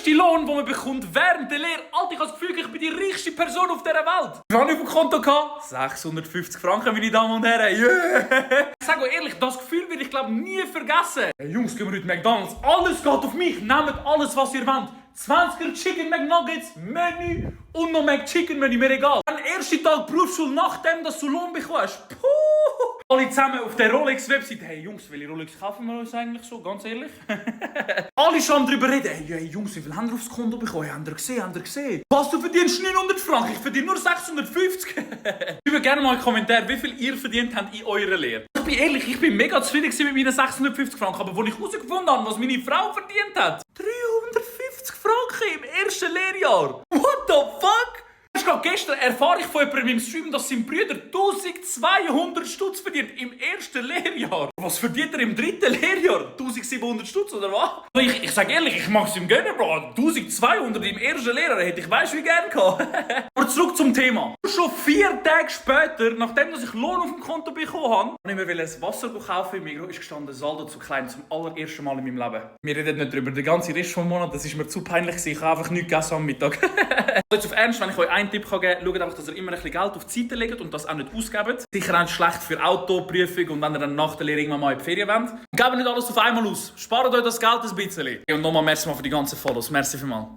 erste Lohn, den man bekommt während der Lehre. Alter, ich habe das Gefühl, ich bin die reichste Person auf dieser Welt. Wie habe ich auf dem Konto gehabt? 650 Franken, meine Damen und Herren. Yeah. Ich sage euch ehrlich, das Gefühl werde ich glaube nie vergessen. Hey Jungs, gehen wir heute McDonald's. Alles geht auf mich. Nehmt alles, was ihr wollt. 20er Chicken McNuggets, Menü und noch McChicken Menü, mir egal. Am ersten Tag Berufsschule, nachdem dass du Lohn bekommst. Puh. Alle zusammen auf der Rolex-Website. Hey Jungs, welche Rolex kaufen wir uns eigentlich so, ganz ehrlich? Alle schon darüber reden. Hey Jungs, wie viel haben wir aufs Konto bekommen? Habt ihr gesehen? Was, du verdienst 900 Franken, ich verdiene nur 650. Schreibt gerne mal in den Kommentaren, wie viel ihr verdient habt in eurer Lehre. Ich bin ehrlich, ich bin mega zufrieden mit meinen 650 Franken, aber als ich herausgefunden habe, was meine Frau verdient hat, 350 Franken im ersten Lehrjahr. What the fuck? Gestern erfahre ich von jemandem im Stream, dass sein Bruder 1200 Stutz verdient im ersten Lehrjahr. Was verdient er im dritten Lehrjahr? 1700 Stutz oder was? Ich sage ehrlich, ich mag es ihm gönnen, Bro. 1200 im ersten Lehrjahr hätte ich weiss wie gern gehabt. Aber zurück zum Thema. Schon 4 Tage später, nachdem ich Lohn auf dem Konto bekommen habe, habe ich mir ein Wasser kaufen. Im Mikro ist gestanden, Saldo zu klein, zum allerersten Mal in meinem Leben. Wir reden nicht drüber. Der ganze Rest vom Monat, das ist mir zu peinlich gewesen. Ich habe einfach nichts gegessen am Mittag. Jetzt auf Ernst, wenn ich euch einen Tipp geben kann, schaut einfach, dass ihr immer ein bisschen Geld auf die Seite legt und das auch nicht ausgebt. Sicher auch schlecht für Autoprüfung und wenn ihr dann nach der Lehre irgendwann mal in die Ferien wollt. Gebt nicht alles auf einmal aus. Spart euch das Geld ein bisschen. Und nochmal merci mal für die ganzen Follows. Merci vielmals.